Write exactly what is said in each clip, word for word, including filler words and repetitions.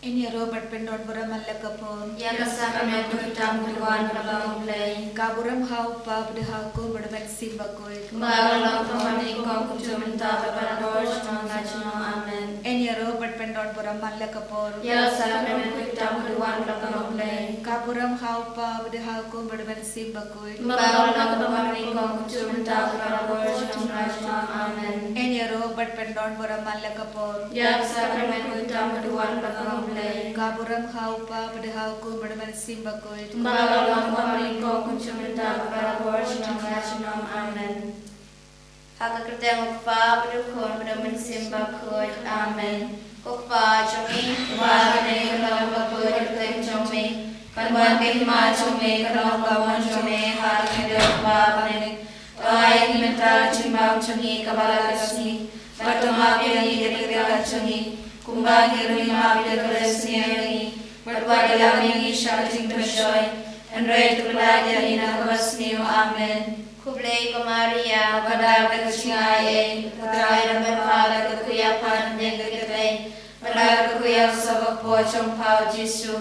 Yn ïaroh bad pyndon burom man la ka por. Ïa ka sakramen ka jutang ka duwan ka long U Blei. Ka burom ha U Kpa bad ha U Khun bad U Mynsiem Bakhuid. Kumba ka long ha ka nyngkong, kumjuh mynta, bad barabor, junom la junom. Amen. Yn ïaroh bad pyndon burom man la ka por. Ïa ka sakramen ka jutang ka duwan ka long U Blei. Ka burom ha U Kpa bad ha U Khun bad U Mynsiem Bakhuid. Kumba ka long ha ka nyngkong, kumjuh mynta, bad barabor, junom la junom. Amen. Yn ïaroh bad pyndon burom man la ka por. Ïa ka sakramen ka jutang ka duwan ka long U Blei. Ka burom ha U Kpa bad ha U Khun bad U Mynsiem Bakhuid. Kumba ka long ha ka nyngkong, kumjuh mynta, bad barabor, junom la junom. Amen. Ha ka kyrteng U Kpa bad U Khun bad U Mynsiem Bakhuid. Amen. Ko Kpa jong ngi, uba ha bneng, ka long bakhuid ïa ka kyrteng jong me. Kan wan ka hima jong me, kan long ka mon jong me ha ka khyndew kumba ha bneng. To ai ïa ngi mynta ka jingbam jong ngi kaba la ka sngi. Bad to map ïa ngi ïa ki riewkhuid jong ngi, kumba ngi ruh ngi map ïa kiba la sniew ïa ngi. Bad wat ïalam ïa ngi sha ka jingpynshoi, hynrei to pynlait ïa ngi na kaba sniew. Amen. Khublei ko Maria, ba don bad ka jingaiei, U Trai u don bad pha, la ka khuid ïa pha hapdeng ki kynthei, bad la ka khuid ïa u soh bakpoh jong pha U Jisu.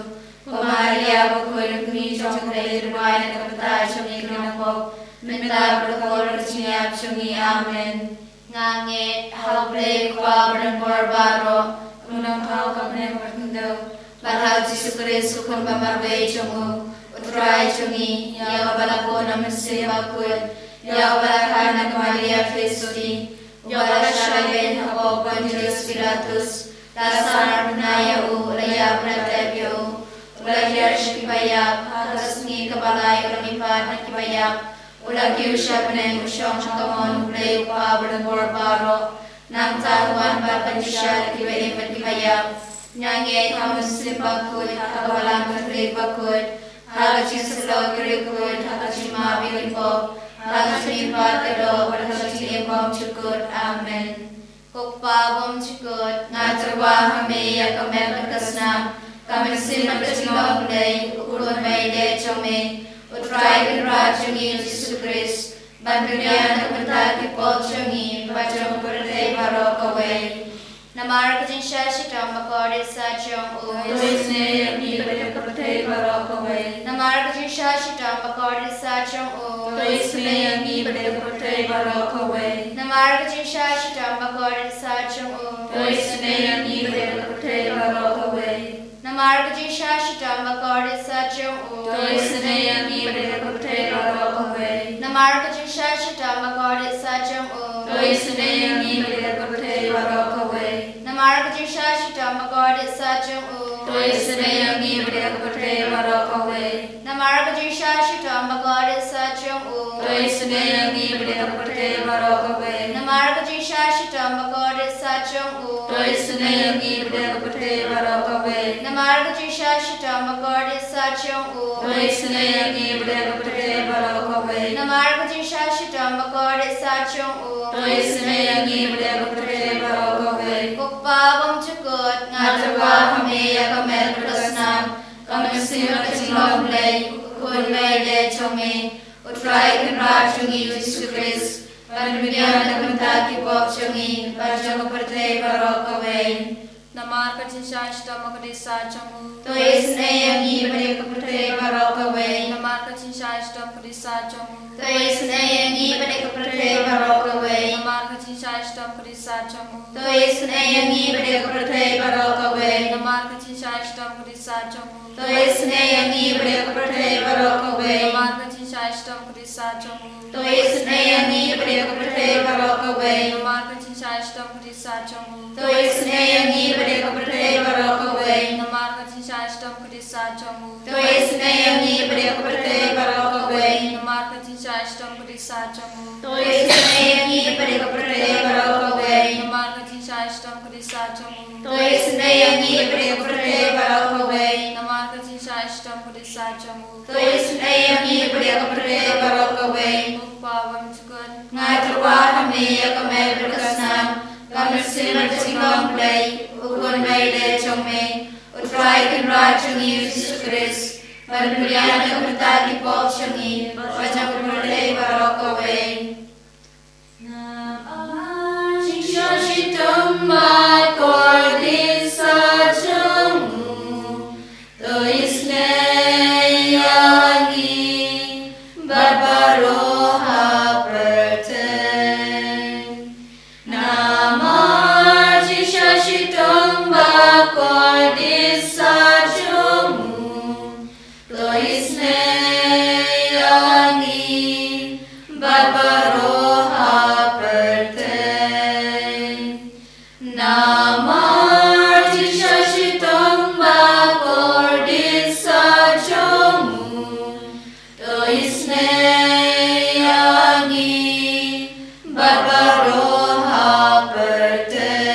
Ko Maria bakhuid, Kmie jong U Blei, to duwai na ka bynta jong ngi ki nongpop, mynta bad ha ka por ka jingïap jong ngi. Amen. Nga ngeit ha U Blei U Kpa uba donbor baroh, uba nongthaw ha bneng bad khyndew, bad ha U Jisu Khrist U Khun ba marwei jong u, U Trai jong ngi, ïa uba la bun na U Mynsiem Bakhuid, ïa uba la kha na ka Maria Theisotti, uba la shah beiñ hapoh Pontius Pilatus, la sah bnai ïa u, la ïap, la tep ïa u, u la hiar sha kiba ïap, ha ka sngi kaba lai u la mihpat na kiba ïap, u la kiew sha bneng, u shong ha ka mon U Blei U Kpa uba donbor baroh. Nangta un wan pat ban ïashem ïa kiba im bad kiba ïap. Nga ngeit ha U Mynsiem Bakhuid, ha ka Balang Katholik bakhuid, ha ka jingïasyllok ki riewkhuid, ha ka jingmap ïa ki pop, ha ka jingmihpat ka doh, bad ha ka jingim bymjukut. Amen. Ko Kpa bymjukut, nga tyrwa ha me ïa ka met bad ka snam, ka mynsiem bad ka jinglong U Blei, U Khun ba ïeit jong me, U Trai Kynrad jong ngi U Jisu Khrist, ban pynbiang na ka bynta ki pop jong ngi bad jong ka pyrthei baroh kawei. Namar ka jingshah shitom bakordit sah jong u, to isynei ïa ngi bad ïa ka pyrthei baroh kawei. Namar ka jingshah shitom bakordit sah jong u, to isynei ïa ngi bad ïa ka pyrthei baroh kawei. Namar ka jingshah shitom bakordit sah jong u, to isynei ïa ngi bad ïa ka pyrthei baroh kawei. Namar ka jingshah shitom bakordit sah jong u, to isynei ïa ngi bad ïa ka pyrthei baroh kawei. Namar ka jingshah shitom bakordit sah jong u, to isynei ïa ngi bad ïa ka pyrthei baroh kawei. Namar ka jingshah shitom bakordit sah jong u, to isynei ïa ngi bad ïa ka pyrthei baroh kawei. Namar ka jingshah shitom bakordit sah jong u, to isynei ïa ngi bad ïa ka pyrthei baroh kawei. Namar ka jingshah shitom bakordit sah jong u, to isynei ïa ngi bad ïa ka pyrthei baroh kawei. Namar ka jingshah shitom bakordit sah jong u, to isynei ïa ngi bad ïa ka pyrthei baroh kawei. Namar ka jingshah shitom bakordit sah jong u, to isynei ïa ngi bad ïa ka pyrthei baroh kawei. Ko Kpa bymjukut, nga tyrwa ha me ïa ka met bad ka snam, ka mynsiem bad ka jinglong U Blei, U Khun ba ïeit jong me, U Trai Kynrad jong ngi U Jisu Khrist, ban pynbiang na ka bynta ki pop jong ngi bad jong ka pyrthei baroh kawei. Namar ka jingshah shitom bakordit sah jong u, to isynei ïa ngi bad ïa ka pyrthei baroh kawei. Namar ka jingshah shitom bakordit sah jong u, to isynei ïa ngi bad ïa ka pyrthei baroh kawei. Namar ka jingshah shitom bakordit sah jong u, to isynei ïa ngi bad ïa ka pyrthei baroh kawei. Namar ka jingshah shitom bakordit sah jong u, to isynei ïa ngi bad ïa ka pyrthei baroh kawei. Namar ka jingshah shitom bakordit sah jong u, to isynei ïa ngi bad ïa ka pyrthei baroh kawei. Namar ka jingshah shitom bakordit sah jong u, to isynei ïa ngi bad ïa ka pyrthei baroh kawei. Namar ka jingshah shitom bakordit sah jong u, to isynei ïa ngi bad ïa ka pyrthei baroh kawei. Namar ka jingshah shitom bakordit sah jong u, to isynei ïa ngi bad ïa ka pyrthei baroh kawei. Namar ka jingshah shitom bakordit sah jong u, to isynei ïa ngi bad ïa ka pyrthei baroh kawei. Namar ka jingshah shitom bakordit sah jong u, to isynei ïa ngi bad ïa ka pyrthei baroh kawei. Ko Kpa bymjukut, nga tyrwa ha me ïa ka met bad ka snam, ka mynsiem bad ka jinglong U Blei, U Khun ba ïeit jong me, U Trai Kynrad jong ngi U Jisu Khrist, ban pynbiang na ka bynta ki pop jong ngi bad jong ka pyrthei baroh kawei. Namar ka jingshah shitom bakordit sah jong u, baroh ha pyrthei. Namar jingshah shitom ba kordit sah jong u, to isynei ïa ngi bad baroh ha pyrthei. Namar jingshah shitom ba kordit sah jong u, to isynei ïa ngi bad baroh ha pyrthei.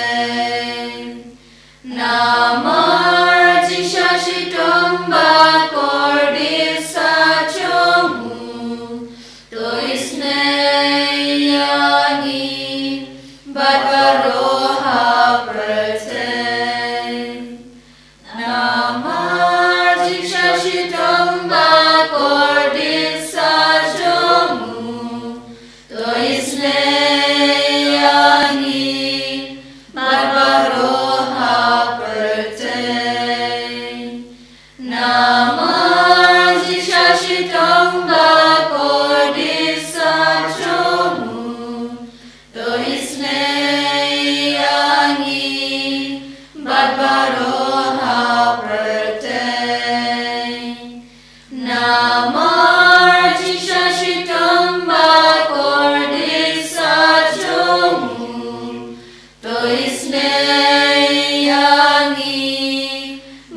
Namar jingshah shitom ba kordit sah jong u, to isynei ïa ngi bad baroh ha pyrthei. Namar jingshah shitom ba kordit sah jong u, to isynei ïa ngi bad baroh ha pyrthei. Namar jingshah shitom ba kordit sah jong u, to isynei ïa ngi bad baroh ha pyrthei. Namar jingshah shitom ba kordit sah jong u, to isynei ïa ngi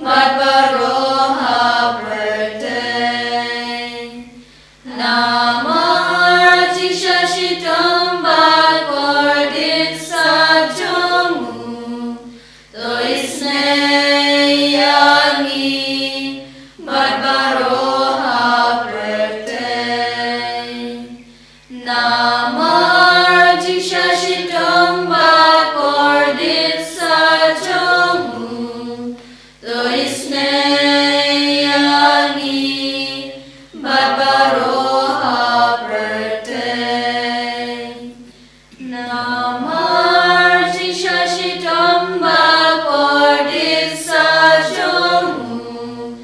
bad baroh ha pyrthei. Namar jingshah shitom ba kordit sah jong u, to isynei ïa ngi bad baroh ha pyrthei. Namar jingshah shitom ba kordit sah jong u, to isynei ïa ngi bad baroh ha pyrthei. Namar jingshah shitom ba kordit sah jong u,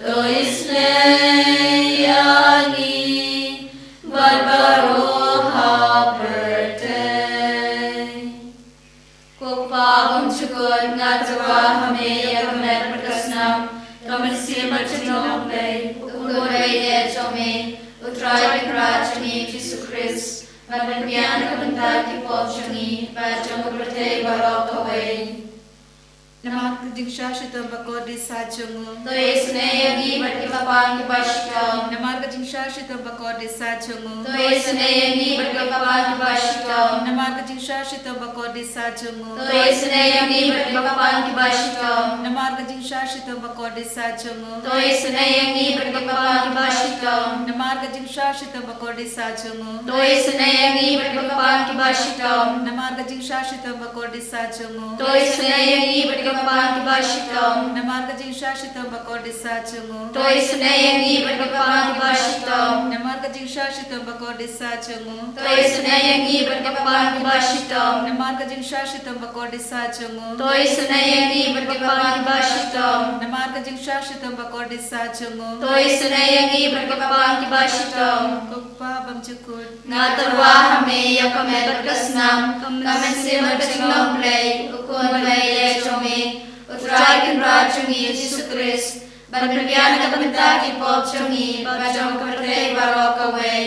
to isynei ïa ngi bad baroh ha pyrthei. Ko Kpa bymjukut, nga tyrwa ha me ïa ka met bad ka snam, ka mynsiem bad ka jinglong Blei, u Khun baieit jong me, U Trai Kynrad jong ngi Jisu Khrist, ban pynbiang na ka bynta ki pop jong ngi bad jong ka pyrthei baroh kawei. Namar ka jingshah shitom ba kordit sah jong u, to isynei ïa ngi bad kiba pang kiba shitom. Namar ka jingshah shitom ba kordit sah jong u, to isynei ïa ngi bad kiba pang kiba shitom. Namar ka jingshah shitom ba kordit sah jong u, to isynei ïa ngi bad kiba pang kiba shitom. Namar ka jingshah shitom ba kordit sah jong u, to isynei ïa ngi bad kiba pang kiba shitom. Namar ka jingshah shitom ba kordit sah jong u, to isynei ïa ngi bad kiba pang kiba shitom. Namar ka jingshah shitom ba kordit sah jong u, to isynei ïa ngi bad kiba pang kiba shitom. Namar ka jingshah shitom ba kordit sah jong u, to isynei ïa ngi bad kiba pang kiba shitom. Namar ka jingshah shitom ba kordit sah jong u, to isynei ïa ngi bad kiba pang kiba shitom. Namar ka jingshah shitom ba kordit sah jong u, to isynei ïa ngi bad kiba pang kiba shitom. Namar ka jingshah shitom ba kordit sah jong u, to isynei ïa ngi bad kiba pang kiba shitom. Ko Kpa bymjukut, nga tyrwa ha me ïa ka met bad ka snam, ka mynsiem bad ka jinglong Blei, U Khun baieit jong me, U Trai Kynrad jong ngi Jisu Khrist, ban pynbiang na ka bynta ki pop jong ngi bad jong ka pyrthei baroh kawei.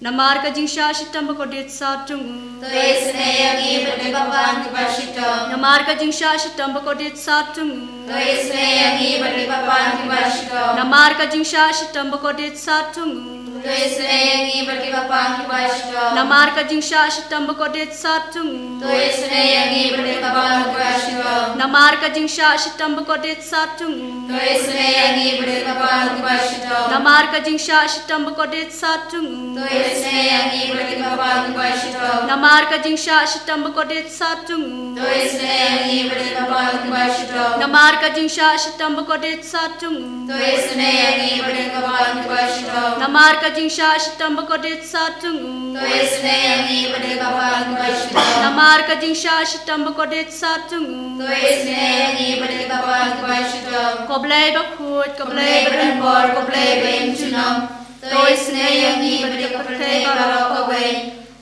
Namar ka jingshah shitom ba kordit sah jong u, to isynei ïa ngi bad kiba pang kiba shitom. Namar ka jingshah shitom ba kordit sah jong u, to isynei ïa ngi bad kiba pang kiba shitom. Namar ka jingshah shitom ba kordit sah jong u, to isynei ïa ngi bad kiba pang kiba shitom. Namar ka jingshah shitom ba kordit sah jong u, to isynei ïa ngi bad kiba pang kiba shitom. Namar ka jingshah shitom ba kordit sah jong u, to isynei ïa ngi bad kiba pang kiba shitom. Namar ka jingshah shitom ba kordit sah jong u, to isynei ïa ngi bad kiba pang kiba shitom. Namar ka jingshah shitom ba kordit sah jong u, to isynei ïa ngi bad kiba pang kiba shitom. Namar ka jingshah shitom ba kordit sah jong u, to isynei ïa ngi bad kiba pang kiba shitom. Namar ka jingshah shitom ba kordit sah jong u, to isynei ïa ngi bad kiba pang kiba shitom. Namar ka jingshah shitom ba kordit sah jong u, to isynei ïa ngi bad kiba pang kiba shitom. Ko Blei bakhuid, ko Blei badonbor, ko Blei baïem junom, To isynei ïa ngi bad ïa ka pyrthei baroh kawei.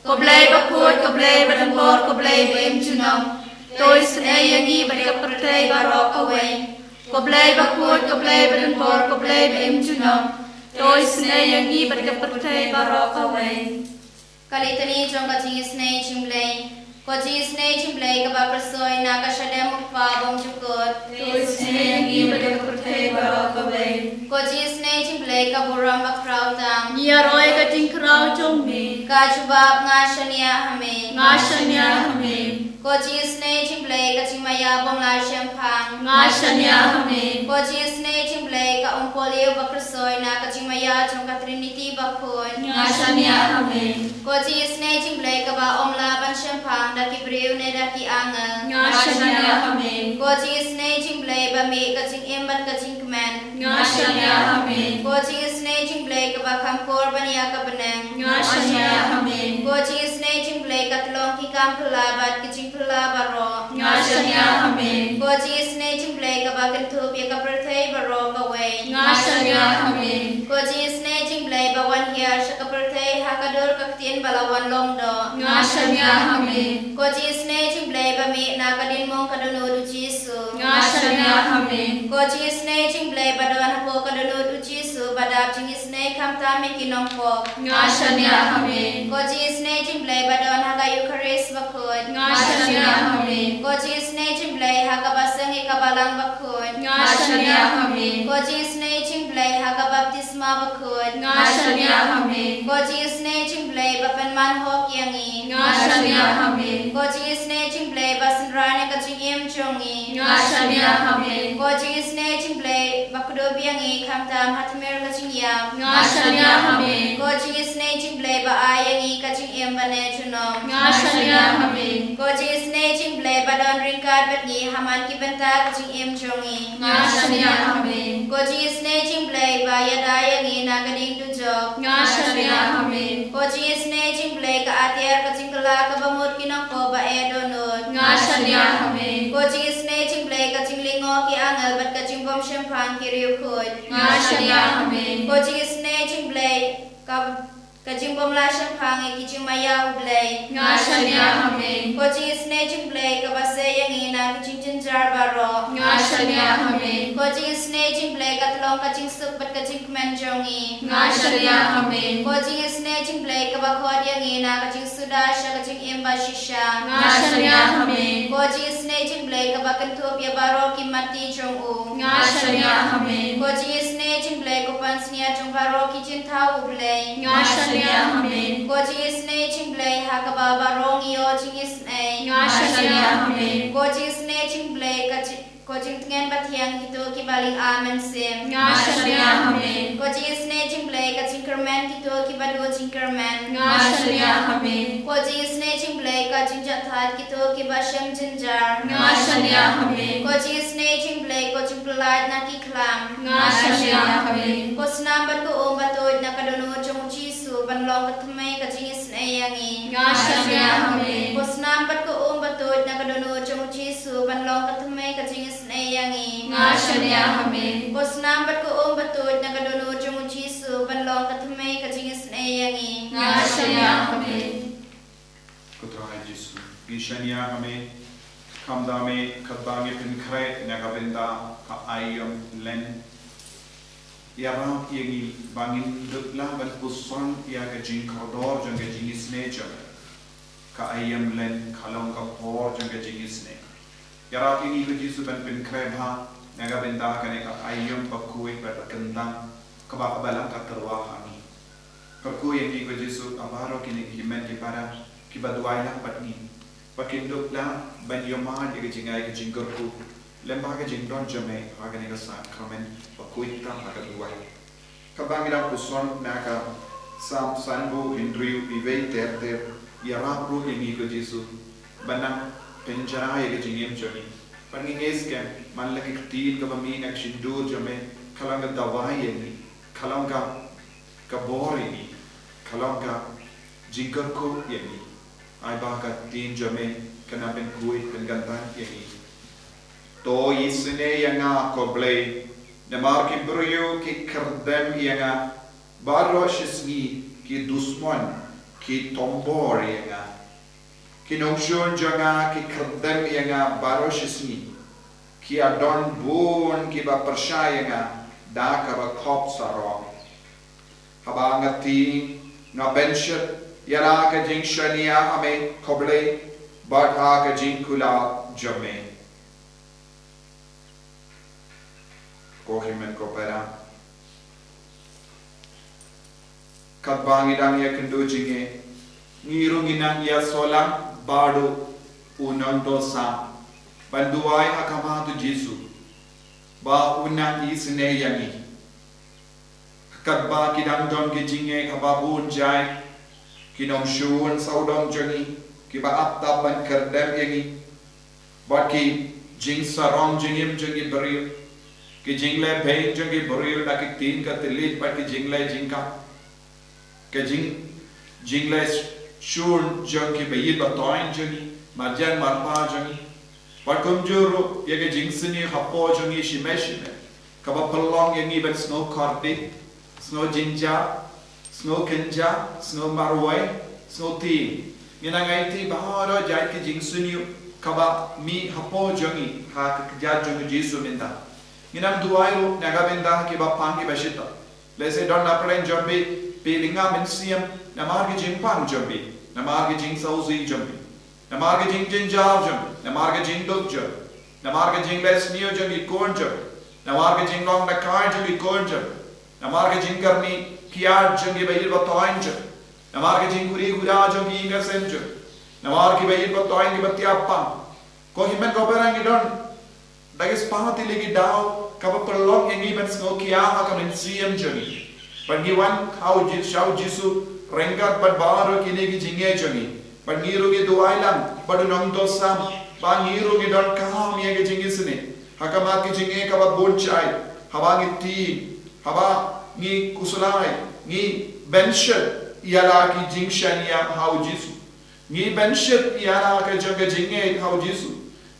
Ko Blei bakhuid, ko Blei badonbor, ko Blei ba im junom. To isynei ïa ngi bad ïa ka pyrthei baroh kawei. Ko Blei bakhuid, ko Blei badonbor, ko Blei ba im junom. To isynei ïa ngi bad ïa ka pyrthei baroh kawei. Ka Litany jong ka jingisynei jong U Blei. Ko jingisynei jong U Blei kaba pyrshoi na ka shadem U Kpa bymjukut. To isynei ïa ngi bad ïa ka pyrthei baroh kawei. Ko jingisynei jong U Blei ka burom bakhraw tam. Ngi ïaroh ïa ka jingkhraw jong me. Ka jubab: Nga shaniah ha me. Nga shaniah ha me. Ko jingisynei jong U Blei ka jingmaïa bym lah shemphang. Nga shaniah ha me. Ko jingisynei jong U Blei ka umpohliew ba pyrshoi na ka jingmaïa jong ka Trinity bakhuid. Nga shaniah ha me. Ko jingisynei jong U Blei kaba ym lah ban shemphang da ki briew ne da ki angel. Nga shaniah ha me. Ko jingisynei jong U Blei ba mih ka jingim bad ka jingkmen. Nga shaniah ha me. Ko jingisynei jong U Blei kaba kham kor ban ïa ka bneng. Nga shaniah ha me. Ko jingisynei jong U Blei ka tyllong ki kam phylla bad ki jingphylla baroh. Nga shaniah ha me. Ko jingisynei jong U Blei kaba kynthup ïa ka pyrthei baroh kawei. Nga shaniah ha me. Ko jingisynei jong U Blei ba wan hiar sha ka pyrthei ha ka dur ka ktien ba la wan long doh. Nga shaniah ha me. Ko jingisynei jong U Blei ba mih na ka diengmong ka dohnud U Jisu. Nga shaniah ha me. Ko jingisynei jong U Blei ba don hapoh ka dohnud U Jisu ba dap jingisynei khamtam ïa ki nongpop. Nga shaniah ha me. Ko jingisynei jong U Blei ba don ha ka Eukharist bakhuid. Nga shaniah ha me. Ko jingisynei jong U Blei ha kaba seng ïa ka balang bakhuid. Nga shaniah ha me. Ko jingisynei jong U Blei ha ka baptisma bakhuid. Nga shaniah ha me. Ko jingisynei jong U Blei ba pynman hok ïa ngi. Nga shaniah ha me. Ko jingisynei jong U Blei ba synran ïa ka jingim jong ngi. Nga shaniah ha me. Ko jingisynei jong U Blei ba kdup ïa ngi khamtam ha tmier ka jingïap. Nga shaniah ha me. Ko jingisynei jong U Blei ba ai ïa ngi ka jingim ba ne junom. Nga shaniah ha me. Ko jingisynei jong U Blei ba don ryngkat bad ngi ha man ki bynta ka jingim jong ngi. Nga shaniah ha me. Ko jingisynei jong U Blei ba ïada ïa ngi na ka dieng dujok. Nga shaniah ha me. Ko jingisynei jong U Blei ka atiar ka jingkylla kaba mut ki nongpop ba eh dohnud. Nga shaniah ha me. Ko jingisynei jong U Blei ka jinglyngngoh ki angel bad ka jingbymshemphang ki riewkhuid. Nga shaniah ha me. Ko jingisynei jong U Blei ka ka jingbymlah shemphang ïa ki jingmaïa U Blei. Nga shaniah ha me. Ko jingisynei jong U Blei kaba sei ïa ngi na ki jingjynjar baroh. Nga shaniah ha me. Ko jingisynei jong U Blei ka tyllong ka jingsuk bad ka jingkmen jong ngi. Nga shaniah ha me. Ko jingisynei jong U Blei kaba khot ïa ngi na ka jingsuda sha ka jingim bashisha. Nga shaniah ha me. Ko jingisynei jong U Blei kaba kynthup ïa baroh ki matti jong u. Nga shaniah ha me. Ko jingisynei jong U Blei ko pansngiat jong baroh ki jingthaw U Blei. Nga shaniah ha me. Ko jingisynei jong U Blei ha kaba baroh ngi ïoh jingisynei. Nga shaniah ha me. Ko jingisynei jong U Blei ka ji- ko jingtngen bathiang kito kiba lynga mynsiem. Nga shaniah ha me. Ko jingisynei jong U Blei ka jingkyrmen kito kiba duh jingkyrmen. Nga shaniah ha me. Ko jingisynei jong U Blei ka jingjahthait kito kiba shem jynjar. Nga shaniah ha me. Ko jingisynei jong U Blei ko jingpyllait na ki khlam. Nga shaniah ha me. Ko snam bad ko um ba tuid na ka dohnud jong U Jisu ban long ka thymmei ka jingisynei ïa ngi. Nga shaniah ha me. Ko snam bad ko um ba tuid na ka dohnud jong U Jisu ban long ka thymmei ka jingisynei ïa ngi. Nga shaniah ha me. Ko snam bad ko um ba tuid na ka dohnud jong U Jisu ban long ka thymmei ka jingisynei ïa ngi. Nga shaniah ha me. Ko Trai Jisu, ngi shaniah ha me. Kham da me katba ngi pynkhreh na ka bynta ka aïom len, ïarap ïa ngi ba ngin dup lah ban puson ïa ka jingkordor jong ka jingisynei jong me. Ka aïom len ka long ka por jong ka jingisynei. Ïarap ïa ngi ko Jisu ban pynkhreh bha na ka bynta kane ka aïom bakhuid bad bakyndang kaba ka Balang ka tyrwa ha ngi. Kyrkhu ïa ngi ko Jisu, ha baroh kine ki hynmen ki para kiba duwai lang bad ngi, ba kin dup lah ban ïohmad ïa ka jingai ka jingkyrkhu lem bad ka jingdon jong me ha kane ka sakramen bakhuid tam ha ka duwai. Kaba ngi dang puson na ka Salm sanphew hynriew, iwei ter ter, ïarap ruh ïa ngi ko Jisu ban nang pynjah ïa ka jingim jong ngi. Bad ngi ngeit skhem man la ka ktien kaba mih na ka shyntur jong me ka long ka dawai ïa ngi, ka long ka, ka bor ïa ngi, ka long ka jingkyrkhu ïa ngi. Ai ba ka ktien jong me kan nang pynkhuid pynkyntang ïa ngi. To isynei ïa nga ko Blei, namar ki briew ki kyrdem ïa nga. Baroh shisngi ki dusmon ki tombor ïa nga. Ki nongshun jong nga ki kyrdem ïa nga baroh shisngi. Ki ïadon bun kiba pyrshah ïa nga da kaba khop sarong. Haba nga tieng, nga benshit ïa la ka jingshaniah ha me, ko Blei, bad ha ka jingkular jong me. Ko hynmen ko para, katba ngi dang ïakynduh jingeh, ngi ruh ngi nang ïasolang bad u nongdosa ban duwai ha khmat u Jisu ba un nang isynei ïa ngi. Katba ki dang don ki jingeh kaba bun jait, ki nongshun sawdong jong ngi kiba ap tap ban kyrdem ïa ngi, bad ki jingsarong jingim jong ki briew, ki jingleh beiñ jong ki briew na ki ktien ka thylliej bad ki jingleh jingkam, ki jing, jingleh shun jong kiba ïeit ba toiñ jong ngi, marjan marpa jong ngi, bad kumjuh ruh ïa ki jingsniew hapoh jong ngi shimet shimet, kaba pynlong ïa ngi ban sngew kordit, sngew jynjar, sngew kynjah, sngew marwei, sngew tieng. Ngi nang aiti baroh jait ki jingsniew kaba mih hapoh jong ngi ha ka kjat jong u Jisu mynta. Ngi nang duwai ruh na ka bynta kiba pang kiba shitom. Lehse don na pdeng jong phi, phi lyngngoh mynsiem namar ki jingpang jong phi, namar ki jingsngewsih jong phi, namar ki jingjynjar jong phi, namar ki jingduk jong phi, namar ki jingleh sniew jong ki khun jong phi, namar ki jinglong dakai jong ki khun jong phi, namar ki jingkyrni kiad jong kiba ïeit ba toiñ jong phi, namar ki jingkhuid khuid jong ki ïing ki sem jong phi, namar kiba ïeit ba toiñ kiba thiah pang. Ko hynmen ko para, ngi don da ki spah tylli ki daw kaba pynlong ïa ngi ban sngew khia ha ka mynsiem jong ngi. Bad ngi wan ha u Ji-, sha u Jisu ryngkat bad baroh kine ki jingeh jong ngi. Bad ngi ruh ngi duwai lang bad u nongdosa ba ngi ruh ngi donkam ïa ka jingisynei ha khmat ki jingeh kaba bun jait, haba ngi tieng, haba ngi khuslai, ngi benshit ïa la ki jingshaniah ha u Jisu. Ngi benshit ïa la ka jong ka jingngeit ha u Jisu.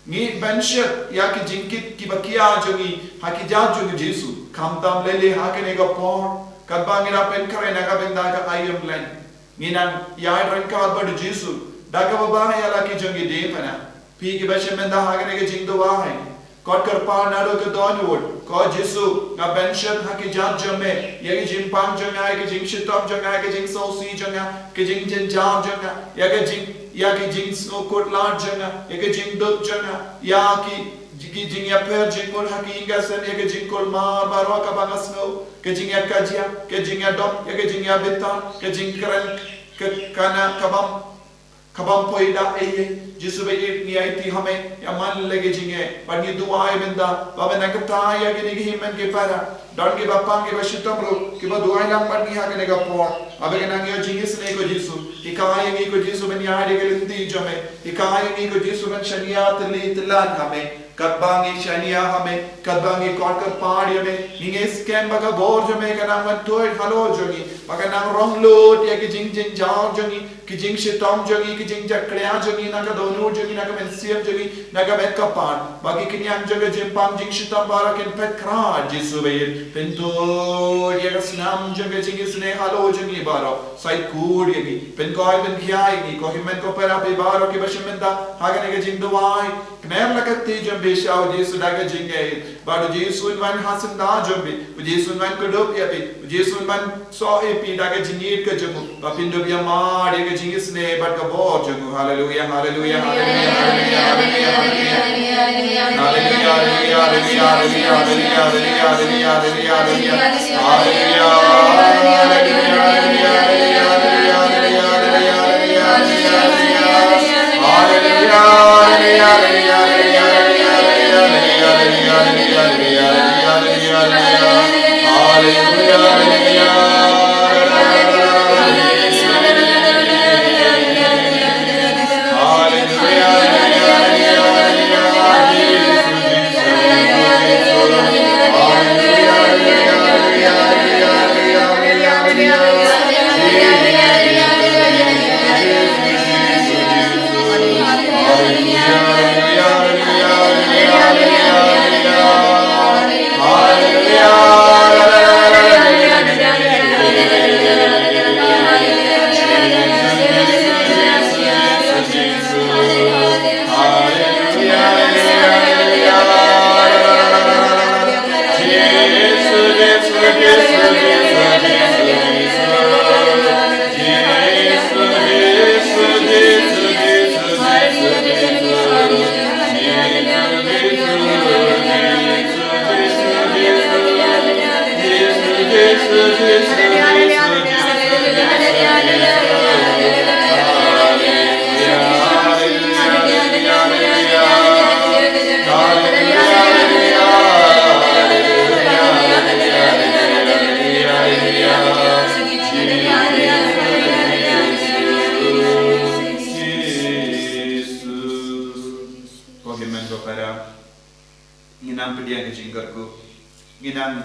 Ngi benshit ïa ki jingkit kiba khia jong ngi ha ki jait jong u Jisu. Khamtam lei lei ha kane ka por, katba ngi la pynkhreh na ka bynta ka aïom lem, ngi nang ïaid ryngkat bad u Jisu da kaba bha ïa la ki jong ki diengphna. Phi kiba shim bynta ha kane ka jingduwai, kot kyrpad naduh ka dohnud, ko Jisu, nga benshit ha ki jait jong me ïa ki jingpang jong nga, ïa ki jingshitom jong nga, ïa ki jingsngewsih jong nga, ki jingjynjar jong nga, ïa ki jing, ïa ki jingsngewkhuslai jong nga, ïa ki jingduk jong nga, ïa ki, ki jingïapher jingmut ha ki ïing ki sem, ïa ki jingkulmar baroh kaba nga sngew, ki jingïakajia, ki jingïadom, ïa ki jingïabitar, ki jingkren, ki, kane, kabym, kabym poi da ei ei. Jisu ba ïeit, ngi aiti ha me, ïa man la ki jingeh, bad ngi duwai mynta ba ban nang kata ïa kine ki hynmen ki para, don kiba pang kiba shitom ruh kiba duwai lang bad ngi ha kane ka por, ba kin nang ïoh jingisynei ko Jisu. Hikai ïa ngi ko Jisu ban ïaid ïa ka lynti jong me. Hikai ïa ngi ko Jisu ban shaniah tylli tyllan ha me. Katba ngi shaniah ha me, katba ngi kot kyrpad ïa me, ngi ngeit skhem ba ka bor jong me ka nang wan tuid halor jong ngi, ba ka nang rong lut ïa ki jingjynjar jong ngi, ki jingshitom jong ngi, ki jingjakhlia jong ngi, na ka dohnud jong ngi, na ka mynsiem jong ngi, na ka met ka phad, ba ki khñiang jong ka jingpang jingshitom baroh kin phet khrat, Jisu ba ïeit. Pyntuid ïa ka snam jong ka jingisynei halor jong ngi baroh, sait kut ïa ngi, pynkhuid pynkhia ïa ngi, ko hynmen ko para, phi baroh kiba shim bynta ha kane ka jingduwai. Kner la ka kti jong phi sha u Jisu da ka jingngeit. Bad u Jisu un wan ha syndah jong phi. U Jisu un wan kdup ïa phi. U Jisu un wan soh ïa phi da ka jingïeit ka jong u, ba phin dup ïa mad ïa ka jingisynei bad ka bor jong u. Haleluia, haleluia, haleluia, haleluia, haleluia. Nang pdiang ka jingkyrkhu. Ngi nang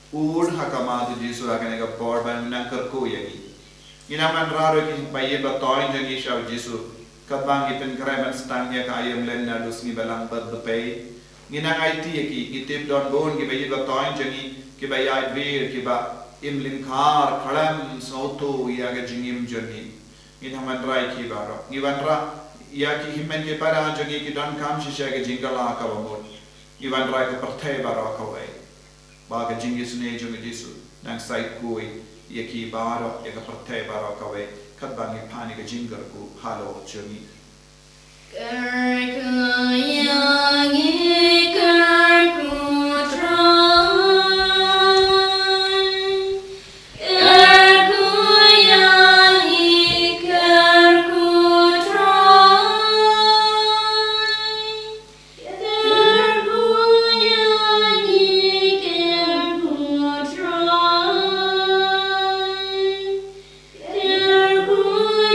ud ha khmat u Jisu ha kane ka por ba u nang kyrkhu ïa ngi. Ngi nang wanrah ruh ïa kiba ïeit ba toiñ jong ngi sha u Jisu. Katba ngi pynkhreh ban sdang ïa ka aïom lyndet na u sngi ba lang bad ba pei. Ngi nang aiti ïa ki, ngi tip don bun kiba ïeit ba toiñ jong ngi, kiba ïaid wir, kiba im lyngkar khlem sngewthuh ïa ka jingim jong ngi. Ngi nang wanrah ïa ki baroh. Ngi wanrah ïa ki hynmen ki para jong ngi ki donkam shisha ka jingkylla kaba mut. Ngi wanrah ïa ka pyrthei baroh kawei. Ba ka jingisynei jong u Jisu nang saitkhlieh ïa ki baroh, ïa ka pyrthei baroh kawei. Katba ngi pan ïa ka jingkyrkhu halor jong ngi. Kyrkhu ïa ngi, kyrkhu Trai. Kyrkhu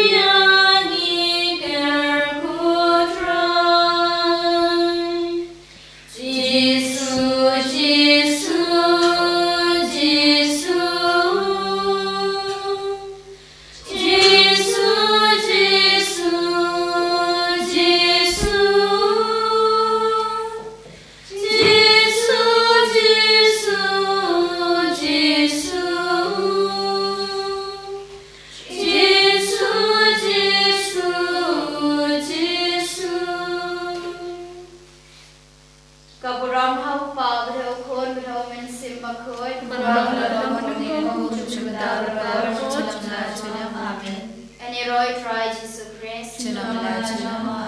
ïa ngi, kyrkhu Trai. Jisu, Jisu, Jisu. Jisu, Jisu, Jisu. Jisu, Jisu, Jisu. Ka burom ha u Kpa bad ha u Khun bad ha u Mynsiem Bakhuid. Burom bad burom bad burom. Amen. Ngi ïaroh ïa u Trai Jisu Khrist. Junom la junom.